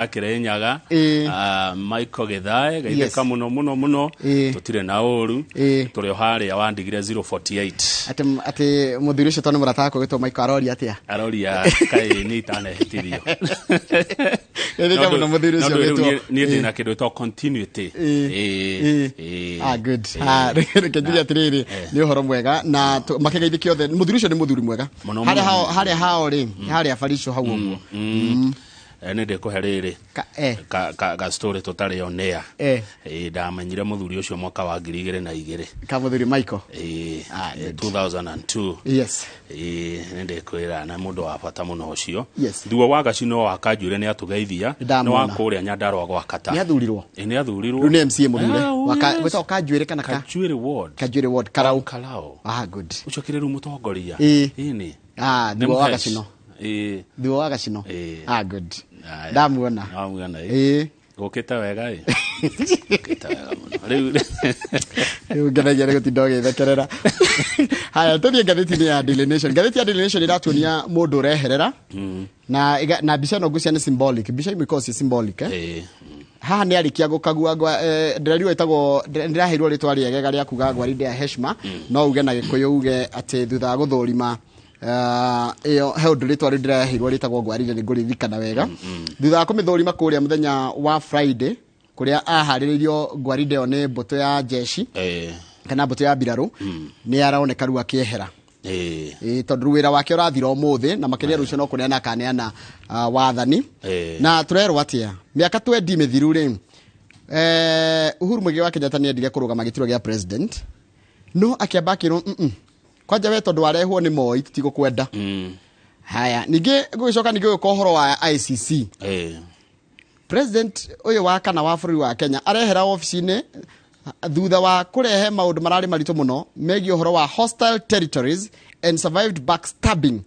Kirinyaga. Michael Githae, geithĩka mũno mũno mũno. Tũtirĩ na ũru. Tũrĩ o harĩa wandigire 048. Atĩ mũthuri ũcio, tondũ nĩ mũrata wakwa gwĩtwo Michael, aroria atĩa? Aroria kaĩ nĩ itanehĩtirio. Geithĩka mũno mũthuri ũcio gwĩtwo Niĩ ndĩ na kĩndũ gĩtagwo continuity. Ĩĩ. Ah, good. Ah, reke njuge atĩrĩrĩ, nĩ ũhoro mwega na makĩgeithĩke othe. Mũthuri ũcio nĩ mũthuri mwega. Mũno, harĩa mũno, hao, harĩa hao rĩ, harĩa barico hau ũguo. Nĩ ndĩkũhe rĩrĩ ka story tũtarĩ on air. Ndamenyire mũthuri ũcio mwaka wa 2002. Ka mũthuri Michael. Ĩĩ. Ah, good. 2002. Ĩĩ, nĩ ndĩkwĩra na mũndũ wa bata mũno ũcio. Thuo wa Gacino wa Kanjuire nĩ atũgeithia. Nĩ wa Ndamwona. kũrĩa Nyandarua gwa Kata. Nĩ athurirwo. Ĩĩ, nĩ athurirwo. Rĩu nĩ MCA mũthure. Ah, oh, Waka yes. gwĩtagwo Kanjuĩrĩ kana ka Kanjuĩrĩ ward. Kanjuĩrĩ ward, Karau. Karau. Ah, good. Ũcio kĩrĩ rĩu mũtongoria. Ĩĩ. Ah, Nĩ thuo wa mũhesh. Gacino. Thuo wa Gacino. Ah, good. Aya. Ndamuona. Wamuona, ĩĩ. Gũkĩte wega, ĩ. Gũkĩte wega mũno. Rĩu Rĩu ngenagia nĩ gũtinda ũgĩthekerera. Haya, tũthiĩ ngathĩti-inĩ ya Daily Nation. Ngathĩti ya Daily Nation ĩratuonia mũndũ ũreherera na mbica ĩno ngwĩciria nĩ symbolic. Mbica imwe ikoragwo ciĩ symbolic, eh? Ĩĩ. Haha nĩ arĩkia gũkagua ndĩrariũa ĩtagwo, ndĩraheirwo rĩtwa rĩegega rĩa kuga gwaride ya heshima, no uge na Gĩkũyũ uge atĩ thutha wa gũthũrima ĩyo he ũndũ rĩtwa rĩu ndĩraheirwo rĩtagwo gwaride, nĩ ngũririkana wega, thutha wa kũmĩthũrima kũrĩa mũthenya wa Friday kũrĩa aharĩrĩirio gwaride ĩyo nĩ mbũtũ ya jeshi kana mbũtũ ya mbirarũ, nĩ aroneka rĩu akĩehera. Ĩĩ, tondũ rĩu wĩra wake ũrathira ũmũthĩ na makĩria rũciũ no kũneana akaneana wathani. Na tũrerwo atĩa? Mĩaka 20 mĩthiru rĩ, Uhuru Muigai wa Kenyatta nĩ endire kũrũgama gĩturwa gĩa president, no akĩamba akĩrwo, kwanja we tondũ warehwo nĩ Moi tũtigũkwenda." Haya, ningĩ gũgĩcoka ningĩ gũka ũhoro wa ICC. President ũyũ wa kana wa bũrũri wa Kenya arehera obici-inĩ thutha wa kũrehe maũndũ mararĩ maritũ mũno megiĩ ũhoro wa hostile territories and survived backstabbing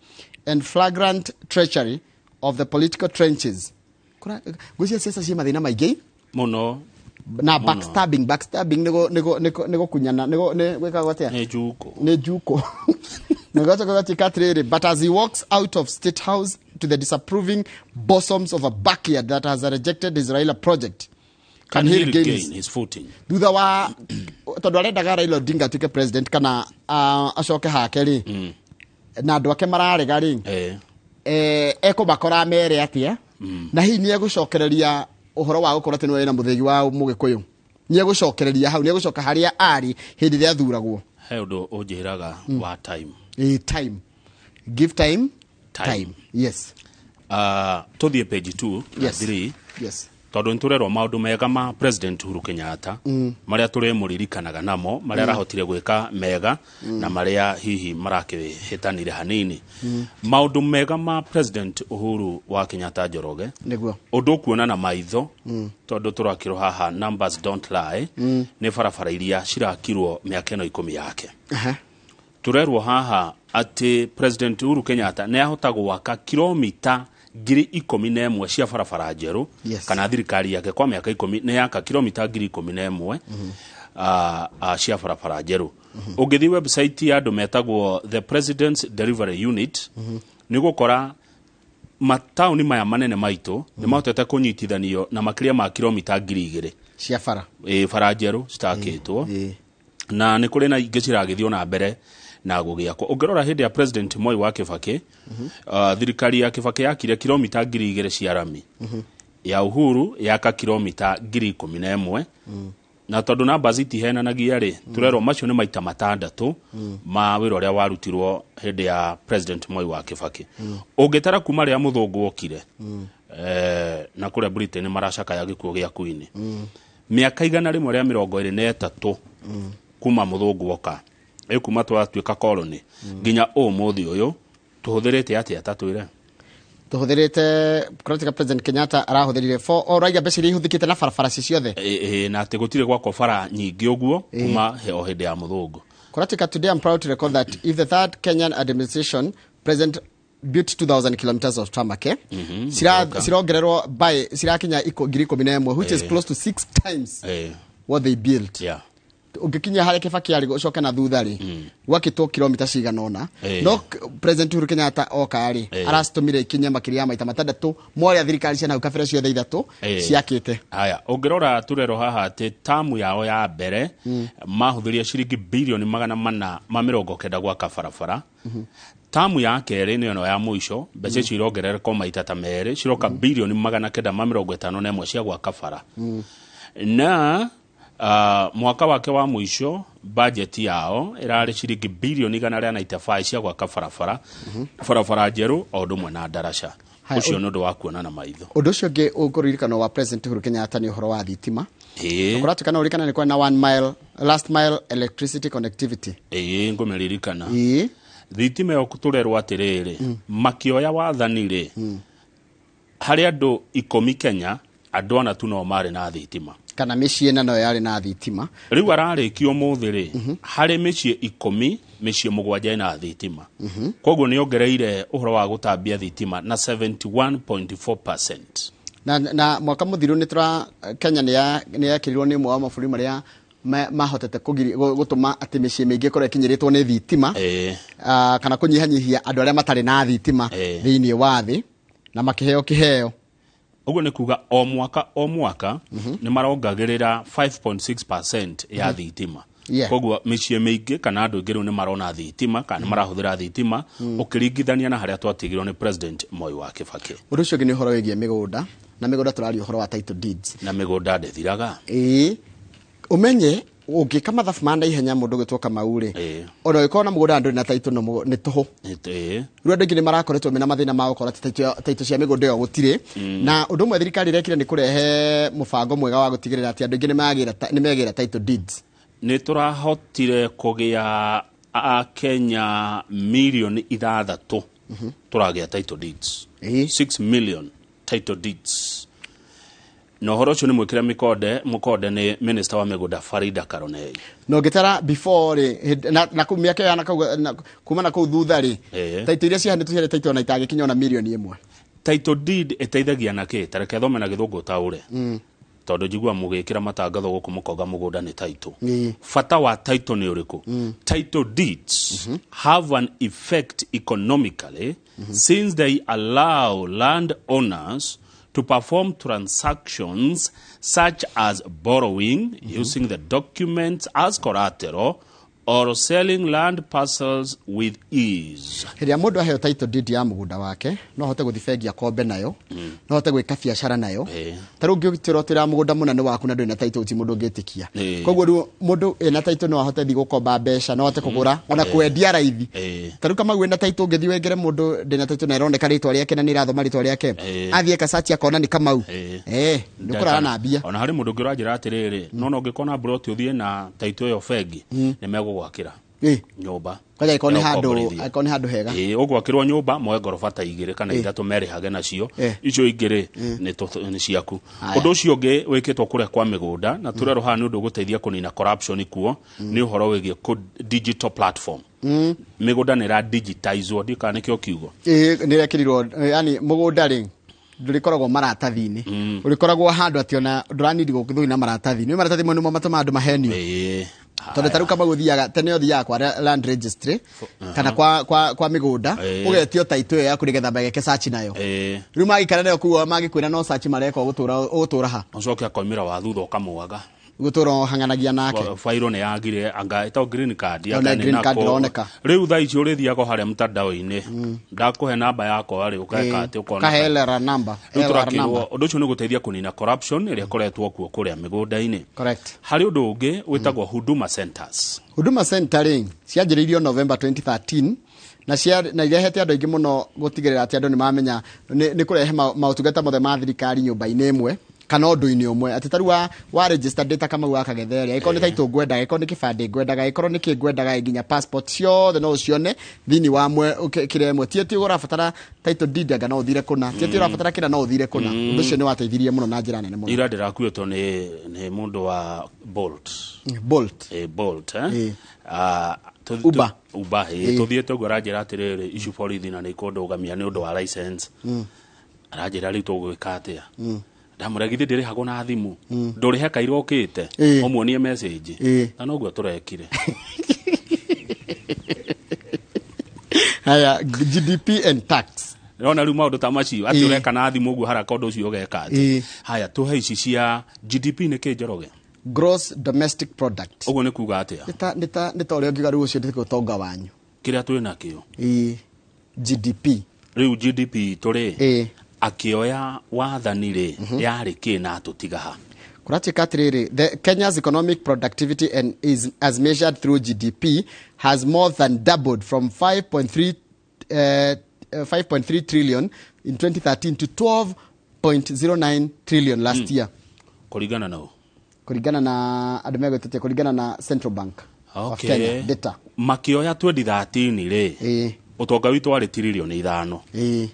and flagrant treachery of the political trenches. Ngwĩciria ciaca ciĩ mathĩna maingĩ. Mũno. Na backstabbing nĩ gũkunyana, nĩ gwĩkagwo atĩa? Nĩ njukũ. Nĩ njukũ. Nĩgacoka gatuĩka atĩrĩrĩ, but as he walks out of State House to the disapproving bosoms of a backyard that has rejected his Raila project, can he regain his footing? Thutha wa tondũ arendaga Raila Odinga atuĩke president kana acoke hake rĩ, na andũ ake mararega rĩ, ekũmakora mere atĩa? Na hihi nĩ egũcokereria ũhoro wa gũkorwo atĩ nĩwe wĩna mũthĩgi wa Mũgĩkũyũ? Nĩ egũcokereria hau? Nĩ egũcoka harĩa arĩ hĩndĩ ĩrĩa athuragwo? He ũndũ ũnjĩraga wa time. Ĩ, time, give time. Time. Time, yes. Tũthiĩ page 2 na 3, tondũ nĩ tũrerwo maũndũ mega ma President Uhuru Kenyatta marĩa tũrĩmũririkanaga namo, marĩa arahotire gwĩka mega na marĩa hihi marakĩhĩtanire hanini. Maũndũ mega ma President Uhuru wa Kenyatta Njoroge, ũndũ ũkuona na maitho, tondũ tũrakĩrwo haha numbers don't lie, nĩ barabara iria cirakirwo mĩaka ĩno 10 yake. Tũrerwo haha atĩ President Uhuru Kenyatta nĩ ahota gwaka kilomita 11,000 cia barabara njerũ, kana thirikari yake kwa mĩaka 10 nĩ yaka kilomita 11,000 cia barabara njerũ. Ũngĩthiĩ website ya andũ metagwo the President's Delivery Unit, nĩ gũkora mataũni maya manene maitũ nĩ mahotete kũnyitithanio na makĩria ma kilomita 2,000 cia bara. Ĩ, bara njerũ citakĩtwo. Na nĩ kũrĩ na ingĩ ciragĩthiĩ na mbere na gũgĩakwo. Ũngĩrora hĩndĩ ya President Moi wa Kĩbakĩ, thirikari ya Kĩbakĩ yakire kilomita 2,000 cia rami, ya Uhuru yaka kilomita 11,000. Na tondũ numbers itihenanagia rĩ, tũrerwo macio nĩ maita matandatũ ma wĩra ũrĩa warutirwo hĩndĩ ya President Moi wa Kĩbakĩ. Ũngĩtara kuma rĩrĩa mũthũngũ okire, na kũrĩa Britain maracakaya gĩkuũ gĩa Queen, mĩaka 123 kuma mũthũngũ oka, ĩ, kuma twatuĩka colony nginya ũmũthĩ ũyũ, tũhũthĩrĩte atĩa? Ta twĩre. Tũhũthĩrĩte kũratika President Kenyatta arahũthĩrire for o raiga mbeca iria ihũthĩkĩte na barabara ci ciothe. Ĩ, na atĩ gũtirĩ gwakwo bara nyingĩ ũguo kuma o hĩndĩ ya mũthũngũ. Kũratika, today I'm proud to record that if the third Kenyan administration president built 2000 kilometers of tarmac, cirongererwo by cirakinya 11,000, which is close to six times what they built. Ũngĩkinya harĩa Kibaki arĩ ũcoke na thutha rĩ, gwakĩtwo kilomita cigana ũna. No President Uhuru Kenyatta oka rĩ, aracitũmire ikinye makĩria ya maita matandatũ morĩa thirikari cia nahau kabere ciothe ithatũ ciakĩte. Haya, ũngĩrora turero haha atĩ tamu yao ya mbere mahũthĩria ciringi bilioni 490 gwaka barabara. Tamu ya kerĩ nĩyo ĩno ya mũico, mbeca icio irongerereka o maita ta merĩ, ciroka bilioni 951 cia gwaka bara. Na mwaka wake wa mũico bajeti yao ĩrarĩ ciringi bilioni 195 cia gwaka barabara, barabara njerũ o ũndũ ũmwe na ndaraca. Haya, Ũcio nĩ ũndũ wa kuona na maitho. Ũndũ ũcio ũngĩ ũkũririkanwo wa President Uhuru Kenyatta nĩ ũhoro wa thitima. Kũratuĩka no ũririkane nĩ kwarĩ na one mile, last mile electricity connectivity. Ĩĩ, ngũmĩririkana. Thitima ĩyo tũrerwo atĩrĩrĩ, makĩoya wathani rĩ, harĩ andũ 10 Kenya, andũ ana tu no marĩ na thitima. Kana mĩciĩ ĩna no yarĩ na thitima. Rĩu ararĩkia ũmũthĩ rĩ, harĩ mĩciĩ 10, mĩciĩ 7 ĩna thitima. Koguo nĩ ongereire ũhoro wa gũtambia thitima na 71.4%. Na mwaka mũthiru nĩ tũra Kenya nĩ yakĩrirwo nĩ ũmwe wa mabũrũri marĩa mahotete gũtũma atĩ mĩciĩ mĩingĩ ĩkorwo ĩkinyĩrĩtwo nĩ thitima. Kana kũnyihanyihia andũ arĩa matarĩ na thitima thĩinĩ wa thĩ, na makĩheo kĩheo. Ũguo nĩ kuga o mwaka o mwaka nĩ marongagĩrĩra 5.6% ya thitima. Koguo mĩciĩ mĩingĩ kana andũ aingĩ rĩu nĩ marona thitima kana nĩ marahũthĩra thitima ũkĩringithania na harĩa twatigirwo nĩ President Moi wa Kibaki. Ũndũ ũcio ũngĩ nĩ ũhoro wĩgiĩ mĩgũnda, na mĩgũnda tũraria ũhoro wa title deeds. Na mĩgũnda ndĩthiraga. Ũmenye ũngĩka mathabu ma naihenya mũndũ ũgĩtwo Kamau rĩ, ona ũngĩkorwo na mũgũnda ndũrĩ na title no nĩ tũhũ. Rĩu andũ aingĩ nĩ marakoretwo mena mathĩna ma gũkorwo atĩ title cia mĩgũnda ĩyo gũtirĩ. Na ũndũ ũmwe thirikari ĩrekire nĩ kũrehe mũbango mwega wa gũtigĩrĩra atĩ andũ aingĩ nĩ megĩra title deeds. Nĩ tũrahotire kũgĩa Akenya mirioni 6 tũragĩa title deeds. 6 million title deeds. Na ũhoro ũcio nĩ mwĩkĩre mũkonde nĩ Minister wa mĩgũnda Farida Karonei. Na ũngĩtara before rĩ, hĩndĩ, na kũu mĩaka ya na kau, na, kuma na kũu thutha rĩ, title iria ciahanĩtwo ciarĩ title ona itangĩkinya ona mirioni 1. Title deed ĩteithagia na kĩ? Ta reke thome na gĩthũngũ ũtaũre. Tondũ njiguaga mũgĩkĩra matangatho gũkũ mũkoga mũgũnda nĩ title. Bata wa title nĩ ũrĩkũ? Title deeds have an effect economically since they allow landowners to perform transactions such as borrowing, using the documents as collateral, or selling land parcels with ease. Hĩndĩ ĩrĩa mũndũ aheo title deed ya mũgũnda wake, no ahote gũthiĩ bengi akombe nayo, no ahote gwĩka biacara nayo. Ta rĩu ũngĩtwĩra ũtwĩra mũgũnda mũna nĩ waku na ndũrĩ na title, ti mũndũ ũngĩtĩkia. Koguo rĩu mũndũ ena title no ahote thiĩ gũkomba mbeca, no ahote kũgũra, ona kwendia raithi. Ta rĩu Kamau ena title, ũngĩthiĩ wengere mũndũ ndĩna title na ĩroneka rĩtwa rĩake na nĩ ĩrathoma rĩtwa rĩake. Athiĩ eka search akona nĩ Kamau. Nĩ ũkũrara na mbia. Ona harĩ mũndũ ũngĩ ũranjĩra atĩrĩrĩ, no no ũngĩkona mburoti ũthiĩ na title ĩyo bengi, nĩ megũgwakĩra nyũmba. Kwanja angĩkorwo nĩ Ya handũ, ũkomborithia. angĩkorwo nĩ handũ hega. Ũgwakĩrwo nyũmba, moe ngoroba ta igĩrĩ kana ithatũ merĩhage nacio. Icio ingĩ rĩ, nĩ ciaku. Ũndũ ũcio ũngĩ wĩkĩtwo kũrĩa kwa mĩgũnda, na tũrerwo haha nĩ ũndũ ũgũteithia kũnina corruption kuo, nĩ ũhoro wĩgiĩ digital platform. Mĩgũnda nĩ ĩra digitizwo, ndiũĩ kana nĩkĩo kiugo. Nĩ ĩrekĩrirwo, yani mũgũnda rĩ, ndũrĩkoragwo maratathi-inĩ. Ũrĩkoragwo handũ atĩ ona ndũranindi gũgĩthiĩ na maratathi. Nĩ maratathi mamwe nĩmo matũmaga andũ mahenio. Tondũ ta rĩu kama gũthiaga, tene ũthiaga kwa land registry, kana kwa mĩgũnda, ũgetio title ĩyo yaku nĩgetha mageke search nayo. Rĩu magĩikara nayo kũu, magĩkwĩra no search mareka, ũgũtũra ha? Ũcoke akoimĩra wa thutha ũkamwaga. Gũtũra ũhang'anagia nake. Fairo nĩ yagire, anga ĩtagwo green card, Ona anga nĩ green card nako. ndĩroneka. Rĩu thaa ici ũrĩthiaga harĩa mtandao-inĩ. Ndakũhe namba yakwa rĩ, ũkeka atĩ ũkona. Ũkahe LR number. Rĩu LR tũrakĩrwo, number. ũndũ ũcio nĩ gũteithia kũnina corruption ĩrĩa ĩkoretwo kuo kũrĩa mĩgũnda-inĩ. Harĩ ũndũ ũngĩ wĩtagwo Huduma Centers. Huduma Center rĩ, cianjĩrĩirio November 2013, na irehete andũ aingĩ mũno gũtigĩrĩra atĩ andũ nĩ mamenya nĩ kũrehe maũtungata mothe ma thirikari nyũmba-inĩ ĩmwe kana ũndũ-inĩ ũmwe. Atĩ ta rĩu wa register data Kamau wa Kagetheri, angĩkorwo nĩ title ngwendaga, angĩkorwo nĩ kĩbandĩ ngwendaga, angĩkorwo nĩ kĩ ngwendaga, nginya passport ciothe no ũcione thĩinĩ wa kĩrĩa ĩmwe. Ti atĩ ũrabatara title deed anga no ũthire kũna, ti atĩ ũrabatara kĩrĩa no ũthire kũna. Ũndũ ũcio nĩ wateithirie mũno na njĩra nene mũno. Ira ndĩrakuĩtwo nĩ mũndũ wa Bolt. Bolt. Bolt, Uber. Uber, tũthiĩte ũguo aranjĩra atĩrĩrĩ, ici borithi na nĩ ikũndũgamia nĩ ũndũ wa license. Aranjĩra rĩu tũgwĩka atĩa? Ndamwĩra githĩ ndĩrĩhagwo na thimũ, ndũrĩhe kaira ũkĩte ũmuonie message. Na noguo tũrekire. Haya, GDP and tax. Rona rĩu maũndũ ta macio atĩ ũreka na thimũ ũguo haraka ũndũ ũcio ũgeka atĩ. Haya, tũhe ici cia GDP nĩ kĩ, Njoroge? Gross domestic product. Ũguo nĩ kuga atĩa? Nĩ ta ũrĩa ũngiuga rĩu ũcio nĩ ũtonga wanyu. Kĩrĩa twĩ nakĩo. GDP. Rĩu GDP itũ rĩ, akĩoya wathani rĩ, yarĩ kĩ na atũtiga ha? Kũratuĩka atĩrĩrĩ, the Kenya's economic productivity and is as measured through GDP has more than doubled from 5.3 trillion in 2013 to 12.09 trillion last year. Kũringana na ũ? Kũringana na andũ megwĩtĩtie, kũringana na Central Bank of Kenya data. Makĩoya 2013 rĩ, ũtonga witũ warĩ tiririoni 5.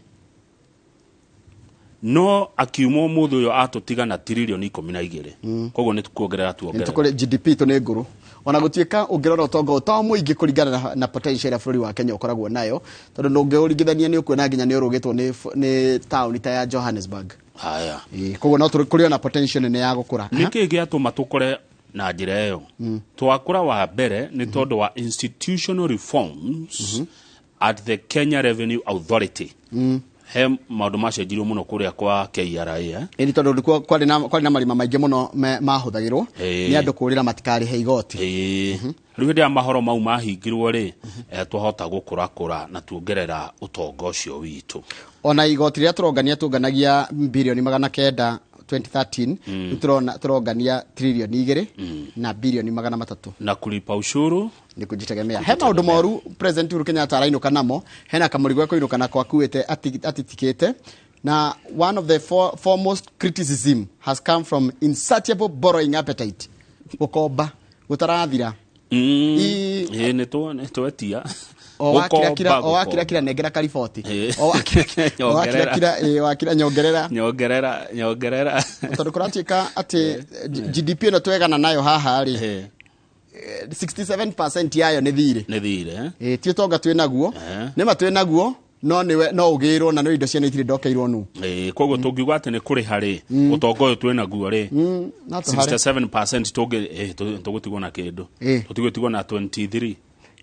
No akiuma ũmũthĩ ũyũ atũtiga na tiririoni 12, koguo nĩ tukuongerera tuongerera. Nĩtũkũrĩ GDP itũ nĩ ngũrũ, ona gũtuĩka ũngĩrora ũtonga ũyũ to mũingĩ kũringana na potential ĩrĩa bũrũri wa Kenya ũkoragwo nayo, tondũ ndũngĩũringithania nĩ ũkuona nginya nĩ ũrũgĩtwo nĩ taũni ta ya Johannesburg. Haya. Koguo no kũrĩ ona potential nene ya gũkũra. Nĩ kĩĩ gĩatũma tũkore na njĩra ĩyo twakũra? Wa mbere nĩ tondũ wa institutional reforms at the Kenya Revenue Authority. He maũndũ macenjirio mũno kũrĩa kwa KRA, eh? Ĩni, tondũ nĩkuo kwarĩ na marima maingĩ mũno mahũthagĩrwo nĩ andũ kũrĩra matikarĩhe igoti. Ĩĩ, rĩu hĩndĩ ya mahoro mau mahingirwo rĩ, twahota gũkũrakũra na tuongerera ũtonga ũcio witũ. Ona igoti rĩrĩa tũrongania, tũnganagia mbirioni 900 2013, rĩu tũrona tũrongania tririoni 2 na birioni 300. Na kulipa ushuru. Nĩ kujitegemea. He maũndũ moru President Uhuru Kenyatta arainũka namo, hena kamũrigo gekũinũka nako akuĩte atitikĩte, na one of the foremost criticism has come from insatiable borrowing appetite, gũkomba gũtarathira. Ĩĩ, nĩ twetia. O wakirakira, Gũkomba, o wakirakira, nengera kariboti. O wakirakira, o Nyongerera. wakirakira, wakira nyongerera. Nyongerera, nyongerera. Tondũ kũratuĩka atĩ GDP ĩno twegana nayo haha rĩ, 67% yayo nĩ thirĩ. Nĩ thirĩ, eh? Ĩ, ti ũtonga twĩ naguo. Nĩma twĩ naguo, no nĩwe no ũgĩrwo na no indo ciene itirĩ ndokeirwo nu. Ĩĩ, koguo tũngiuga atĩ nĩ kũrĩha rĩ, ũtonga ũyũ twĩ naguo rĩ, No tũhare. 67% tũngĩ tũgũtigwo na kĩndũ, tũtigũtigwo na 23.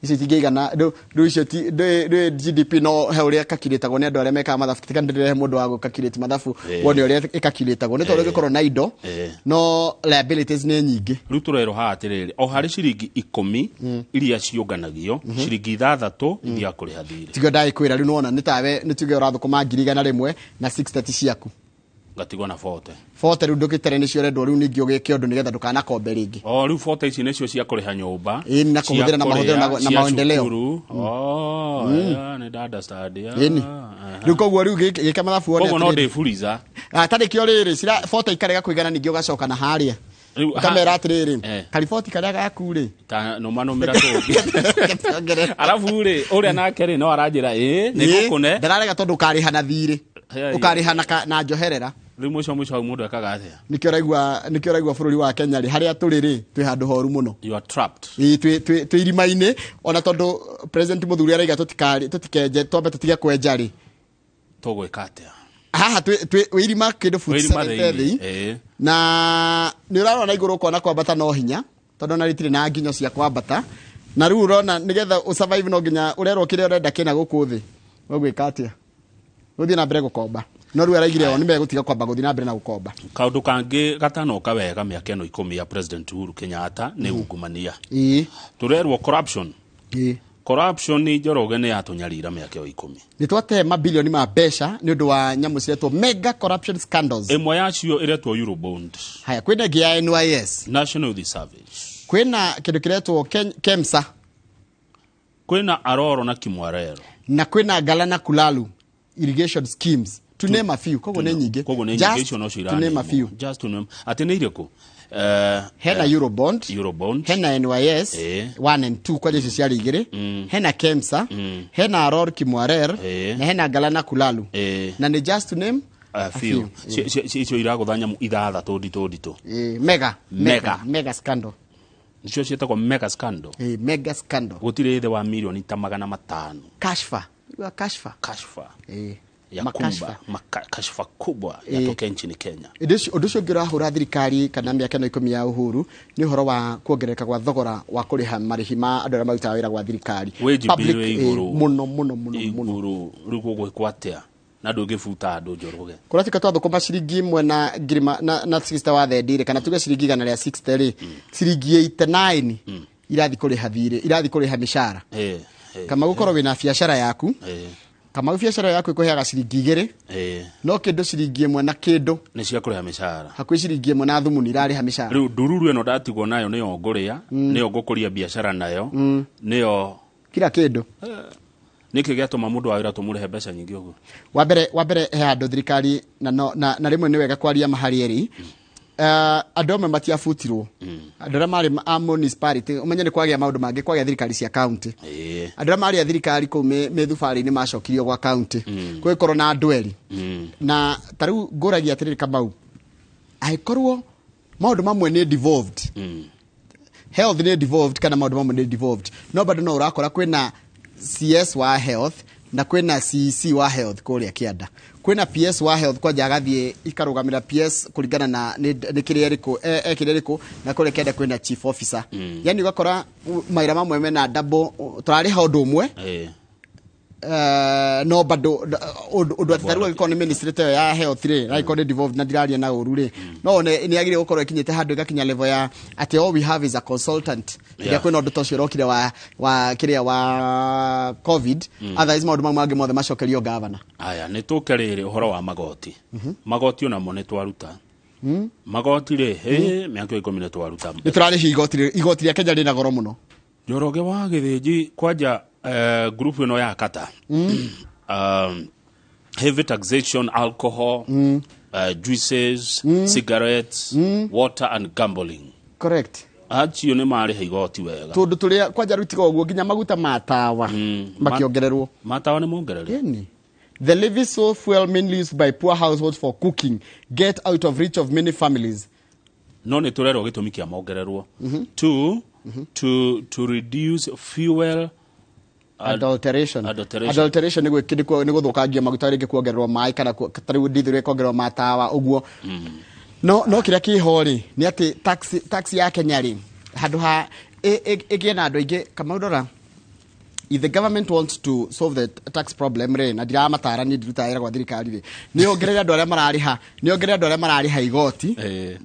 Icio itingĩigana rĩu icio ndũ GDP no he ũrĩa ĩkakiritagwo nĩ andũ arĩa mekaga mathabu, tiga ndĩrehe mũndũ wa gũkakirĩti mathabu wone ũrĩa ĩkakiritagwo, nĩ tondũ ũngĩkorwo na indo no liabilities nĩ nyingĩ. Rĩu tũrerwo haha atĩrĩrĩ, o harĩ ciringi 10 iria ciũnganagio, ciringi 6 ithiaga kũrĩha thirĩ. Tigio ndagĩkwĩra rĩu nĩwona nĩ tawe nĩ tuge ũrathũkũma 100,000 na 630 ciaku. Ngatigwo na 40. 40 rĩu ndũgĩtere nĩcio ũrendwo rĩu ningĩ ũgĩke ũndũ nĩgetha ndũkanakombe rĩngĩ. O rĩu 40 ici nĩcio cia kũrĩha nyũmba, Ĩĩ, na cia kũhũthĩra na mahũthĩro kũrĩa, na cia maendeleo. cukuru. Oh, yeah, nĩ nda understand, yeah. Ĩni, rĩu koguo rĩu gĩka mathabu wone Koguo no atĩrĩrĩ. ndĩburiza. Tarĩ kĩo rĩrĩ cira 40 ikarega kũigana, ningĩ ũgacoka na harĩa Rĩu, ũkamera atĩrĩrĩ, kariboti karĩa gaku rĩ, ta nũmanũmĩra tũngĩ. Ongerera. Arabu rĩ, ũrĩa nake rĩ, no aranjĩra ĩ nĩ ngũkũne. Ndararega tondũ ũkarĩha na thirĩ, ũkarĩha na njoherera. Rĩu mũico mũico hau mũndũ ekaga atĩa? Nĩkĩo ũraigua bũrũri wa Kenya rĩ, harĩa tũrĩ rĩ, twĩ handũ horu mũno. You are trapped. Ĩĩ, twĩ irima-inĩ, ona tondũ President Mũthuri araiga tũtikenje, twambe tũtige kwenja rĩ. Tũgwĩka atĩa? Haha twĩ irima kĩndũ Wĩ foot irima 7 thĩinĩ. thĩ. Na nĩ ũrarora na igũrũ ũkona kwambata no hinya, tondũ ona rĩtirĩ na nginyo cia kwambata, na rĩu ũrona nĩgetha ũsurvive no nginya ũrerwo kĩrĩa ũrenda kĩna gũkũ thĩ. Ũgwĩka atĩa? Gũthiĩ na mbere gũkomba, no rĩu araigire o nĩ megũtiga kwamba gũthiĩ na mbere na gũkomba. Kaũndũ kangĩ gatanoka wega mĩaka ĩno 10 ya President Uhuru Kenyatta nĩ ungumania. Tũrerwo corruption. Corruption nĩ, Njoroge, nĩ yatũnyarira mĩaka ĩyo 10. Nĩ twate mabilioni ma mbeca nĩ ũndũ wa nyamũ ciretwo mega corruption scandals. Ĩmwe yacio ĩretwo Eurobond. Haya, kwĩna ĩngĩ ya NYS. National Youth Service. Kwĩna kĩndũ kĩretwo KEMSA. Kwĩna Aroro na Kimwarero. Na kwĩna Galana Kulalu irrigation schemes, to name a few. Koguo nĩ nyingĩ. Koguo nĩ Just nyingĩ, icio nocio to name a few. Just to name atĩ nĩ irĩkũ? Hena Eurobond. Eurobond. Hena NYS 1 and 2, kwanja icio ciarĩ igĩrĩ, hena KEMSA, hena Aror Kimwarer, na hena Galana Kulalu, na nĩ just to name a few. Icio iragũtha nyamũ ithathatũ nditũ nditũ. Mega. Mega. Mega scandal. Nicio ciĩtagwo mega scandal. Mega scandal. Gũtirĩ thĩ wa mirioni ta 500. Kashfa. Igua kashfa. Kashfa. Ya Makashfa. kumba kashfa kubwa yatokea nchini Kenya. Ũndũ ũcio ũngĩ ũrahũra thirikari kana mĩaka ĩno 10 ya Uhuru nĩ ũhoro wa kuongerereka gwa thogora wa kũrĩha marĩhi ma andũ arĩa marutaga wĩra gwa thirikari. Wage bill Public, ĩ igũrũ. Mũno mũno mũno mũno. Igũrũ rĩu gũgwĩkwo atĩa na ndũngĩbuta andũ, Njoroge? Kũratuĩka twathũkũma ciringi 1 na ngiri na 60 wa thendi rĩ, kana tuge ciringi 160 rĩ, ciringi 89 irathi kũrĩha thirĩ, irathi kũrĩha mĩcara. Kama gũkorwo wĩna biacara yaku, kama biacara yaku ĩkũheaga ciringi 2, no kĩndũ ciringi 1 na kĩndũ nĩ cia kũrĩha mĩcara. Hakuhĩ ciringi 1 na thumuni irarĩha mĩcara. Rĩu ndururu ĩno ndatigwo nayo nĩyo ngũrĩa, nĩyo ngũkũria biacara nayo, nĩyo kila kĩndũ. Nĩkĩ gĩatũma mũndũ wa wĩra tũmũrĩhe mbeca nyingĩ ũguo? Wa mbere he handũ thirikari na, no, na rĩmwe nĩ wega kwaria mahari eri. Andũ amwe matiabutirwo, andũ arĩa marĩ a municipality. Ũmenye nĩ kwagĩa maũndũ mangĩ, kwagĩa thirikari cia county. Andũ arĩa marĩ a thirikari kũu mĩthubarĩ-inĩ macokirio gwa county, gũgĩkorwo na andũ eri. Na ta rĩu ngũragia atĩrĩrĩ, Kamau, angĩkorwo maũndũ mamwe nĩ devolved, health nĩ devolved kana maũndũ mamwe nĩ devolved, no bado no ũrakora kwĩna CS wa health na kwĩna CC wa health kũrĩa kĩanda, kwĩna PS wa health kwanja agathiĩ ikarũgamĩra PS kũringana na nĩ kĩrĩa ĩrĩkũ, ekĩrĩa ĩrĩkũ, na kũrĩa kĩanda kwĩna chief officer. Yani ũgakora mawĩra mamwe mena double, tũrarĩha ũndũ ũmwe. No bado ũndũ atĩ tarĩu angĩkorwo nĩ ministry ta ĩyo ya health rĩ, na angĩkorwo nĩ devolved, na ndiraria na ũru rĩ, no one nĩ yagĩrĩire gũkorwo ĩkinyĩte handũ ĩgakinya level ya atĩ all we have is a consultant ĩrĩa kwĩna ũndũ ta ũcio ũrokire wa kĩrĩa wa COVID. Otherwise maũndũ mau mangĩ mothe macokerio governor. Aya, nĩ tũke rĩrĩ ũhoro wa magoti. Magoti onamo nĩ twaruta magoti rĩ, mĩaka 10 nĩ twaruta. Nĩ tũrarĩhia igoti igoti rĩa Kenya rĩna goro mũno. Njoroge wa Gĩthĩnji, kwanja group ĩno ya kata, heavy taxation, alcohol, juices, cigarettes, water and gambling. Correct. Acio nĩ marĩha igoti wega. Tũndũ tũrĩa kwanja rĩu tiga ũguo, nginya maguta ma tawa makĩongererwo. Matawa nĩ mongerere. Ĩni. The levy saw fuel mainly used by poor households for cooking get out of reach of many families. No nĩ tũrerwo gĩtũmi kĩa mongererwo to reduce fuel Adulteration. Adulteration. Adulteration nĩ gũthũkangia maguta, rĩngĩ kuongererwo maĩ kana ta rĩu ndithũrĩ ĩkongererwo matawa ũguo. No kĩrĩa kĩho rĩ nĩ atĩ tax ya Kenya rĩ, handũ ha ĩgĩe na andũ aingĩ. Kamau, ndora, if the government wants to solve the tax problem rĩ, na ndiramatara niĩ ndirutaga wĩra gwa thirikari rĩ, nĩ ongerere andũ arĩa mararĩha, nĩ ongerere andũ arĩa mararĩha igoti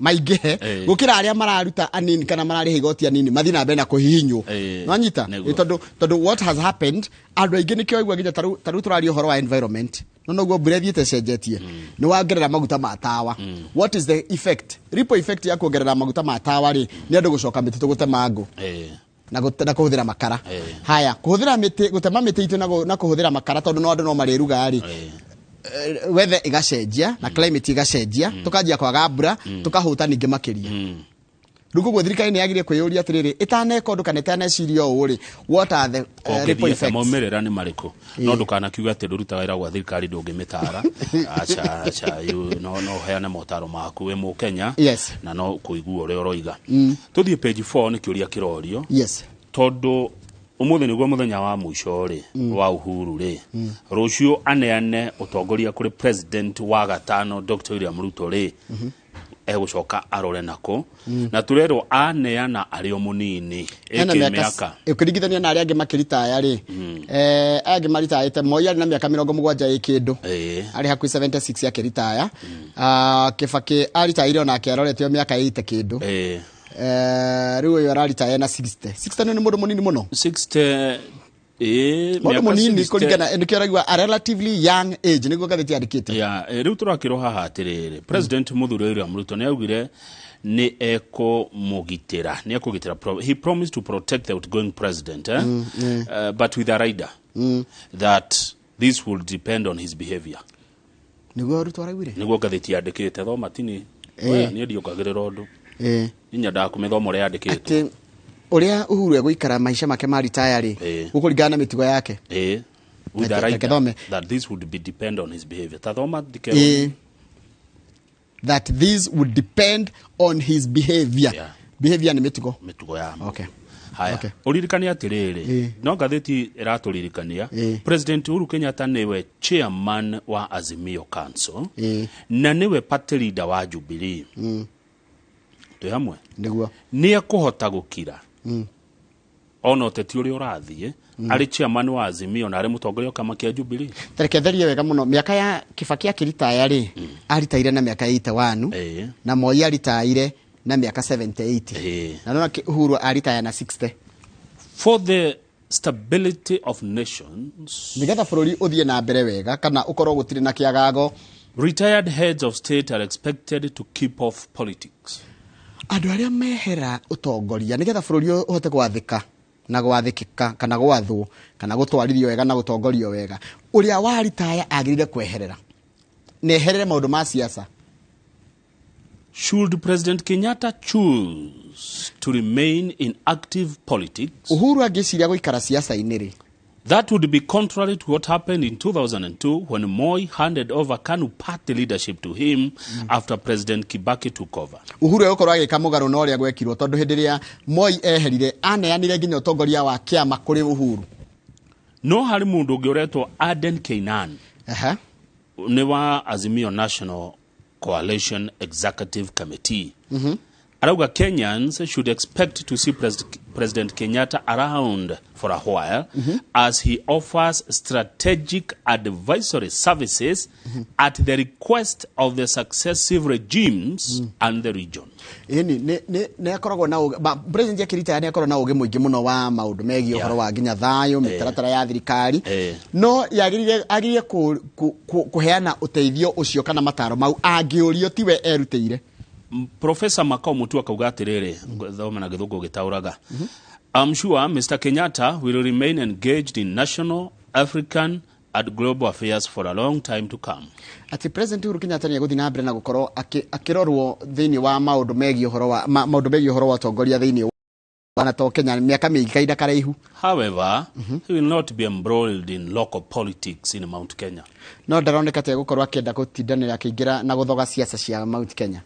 maingĩhe gũkĩra arĩa mararuta anini kana mararĩha igoti anini mathiĩ na mbere na kũhihinywo. Nwanyita? Nĩguo. Tondũ what has happened, andũ aingĩ nĩkĩo waigua nginya tarĩu tũraria ũhoro wa environment, no noguo mbura ĩthiĩte ĩcenjetie, nĩ wongerera maguta ma tawa. What is the effect, ripple effect ya kuongerera maguta ma tawa rĩ? Nĩ andũ gũcoka mĩtitũ gũtema ngũ na kũhũthĩra makara. Haya, kũhũthĩra mĩtĩ, gũtema mĩtĩ itũ na kũhũthĩra makara, tondũ no andũ no marĩruga rĩ, weather ĩgacenjia na climate ĩgacenjia, tũkanjia kwaga mbura, tũkahũta ningĩ makĩria. Rĩu koguo thirikari nĩ yagĩrĩire kwĩyũria atĩrĩrĩ, ĩtaneka ũndũ kana ĩtaneciria ũũ rĩ, what are the ripple ũngĩthiĩ effects? Maumĩrĩra nĩ marĩkũ? No ndũkanakiuga atĩ ndũrutaga wĩra gwa thirikari ndũngĩmĩtara. Aca, aca, no ũheane motaro maku wĩ mũkenya na no kũigua ũrĩa ũroiga. Tũthiĩ page 4, nĩ kĩũria kĩrorio. Tondũ ũmũthĩ nĩguo mũthenya wa mũico rĩ wa Uhuru rĩ, rũciũ aneane ũtongoria kũrĩ president wa gatano, Dr William Ruto rĩ, egũcoka arore nako na tũrerwo aneana arĩ o mũnini. Hena ĩkĩ mĩaka mĩaka ũkĩringithania na arĩa angĩ makĩritaya rĩ, aya angĩ maritayĩte, Moi arĩ na mĩaka 70 ĩ kĩndũ, arĩ hakuhĩ 76 akĩritaya. Ah, Kibaki aritaire onake arorete o mĩaka 80 kĩndũ. Rĩu ũyũ araritaya na 60. 60 nĩ mũndũ mũnini mũno. 60, Mũndũ mĩaka mũnini 60. kũringana nĩkĩo araigua a relatively young age, nĩguo ngathĩti yandĩkĩte. Ya, rĩu tũrakĩrwo haha atĩrĩrĩ, president mũthure William Ruto nĩ augire nĩ ekũmũgitĩra, nĩ ekũgitĩra he promised to protect the outgoing president, eh? But with a rider that this will depend on his behavior. Nĩguo Ruto araugire. Nĩguo ngathĩti yandĩkĩte. Thoma tini. Niĩ ndiongagĩrĩra ũndũ, nyendaga kũmĩthoma ũrĩa yandĩkĩtwo. Atĩ ũrĩa Uhuru egũikara maica make ma ritaya rĩ, gũkũringana na mĩtugo yake. With a Reke rider thome. that this would be depend on his behavior. Tathoma ndikero. That this would depend on his behavior. Behavior nĩ mĩtugo. Mĩtugo ya Okay. Haya, Okay. ũririkane atĩrĩrĩ, no ngathĩti ĩratũririkania, President Uhuru Kenyatta nĩwe chairman wa Azimio Council na nĩwe party leader wa Jubilee. Twĩ hamwe? Nĩguo. Nĩ ekũhota gũkira ona ũteti ũrĩa ũrathiĩ arĩ chairman wa Azimio na arĩ mũtongoria wa kĩama kĩa Jubilee? Tareke therie wega mũno. Mĩaka ya Kibaki akĩritaya rĩ, aritaire na mĩaka 81, na Moi aritaire na mĩaka 78. Na nona Uhuru aritaya na 60. For the stability of nations, Nĩgetha bũrũri ũthiĩ na mbere wega kana ũkorwo gũtirĩ na kĩagago, retired heads of state are expected to keep off politics. Andũ arĩa mehera ũtongoria, nĩgetha bũrũri ũhote gwathĩka na gwathĩkĩka kana gwathwo kana gũtwarithio wega na gũtongorio wega, ũrĩa waritaya agĩrĩire kweherera na eherere maũndũ ma siasa. Should President Kenyatta choose to remain in active politics, Uhuru angĩciria gũikara siasa-inĩ rĩ, that would be contrary to what happened in 2002 when Moi handed over KANU party leadership to him after President Kibaki took over. Uhuru egũkorwo agĩka mũgarũ na ũrĩa gwekirwo, tondũ hĩndĩ ĩrĩa Moi eherire aneanire nginya ũtongoria wa kĩama kũrĩ Uhuru. No harĩ mũndũ ũngĩ ũretwo Aden Keynan, nĩ wa Azimio National Coalition Executive Committee, arauga Kenyans should expect to see President Kenyatta around for a while as he offers strategic advisory services at the request of the successive regimes and the region. Ĩni nĩ akoragwo na president akĩritaya nĩ akoragwo na ũgĩ mũingĩ mũno wa maũndũ megiĩ ũhoro wa nginya thayũ, mĩtaratara ya thirikari, no yagĩrĩire agĩrĩire kũheana ũteithio ũcio kana mataro mau angĩũrio, tiwe erutĩire. Professor Makau Mutua akauga atĩrĩrĩ, thome na gĩthũngũ gĩtaũraga: I'm sure Mr. Kenyatta will remain engaged in national, African and global affairs for a long time to come. Atĩ President Uhuru Kenyatta nĩ egũthiĩ na mbere na gũkorwo akĩrorwo thĩinĩ wa maũndũ megiĩ ũhoro wa maũndũ megiĩ ũhoro wa ũtongoria thĩinĩ wa na to Kenya mĩaka mĩingĩ kahinda karaihu. However, he will not be embroiled in local politics in Mount Kenya. No ndaroneka ta egũkorwo akĩenda gũtindanĩra akĩingĩra na gũthoga siasa cia Mount Kenya.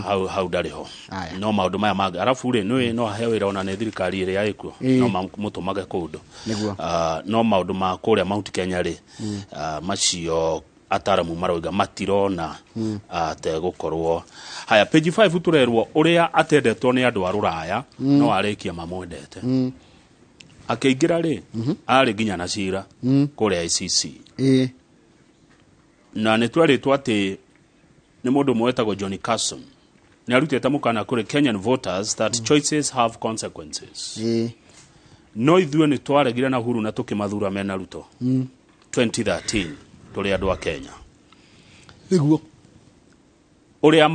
Hau ndarĩ ho. Aya. No maũndũ maya mangĩ arabu rĩ, nĩũĩ no aheo wĩra ona nĩ thirikari ĩrĩa ĩkuo, no mamũtũmage kũndũ. Nĩguo. No maũndũ ma kũrĩa Mount Kenya rĩ, macio ataramu maroiga matirona ategũkorwo. Haya, page 5 tũrerwo ũrĩa atendetwo nĩ andũ a rũraya no arĩkia mamwendete. Akĩingĩra rĩ, arĩ nginya na cira kũrĩa ICC, na nĩ twerĩtwo atĩ nĩ mũndũ ũmwe wetagwo Johnny Carson nĩ arutĩte mũkana kũrĩ Kenyan voters that choices have consequences. No ithuĩ nĩ twaregire na Uhuru na tũkĩmathura mena Ruto 2013 tũrĩ andũ a Kenya. Nĩguo. Ũrĩa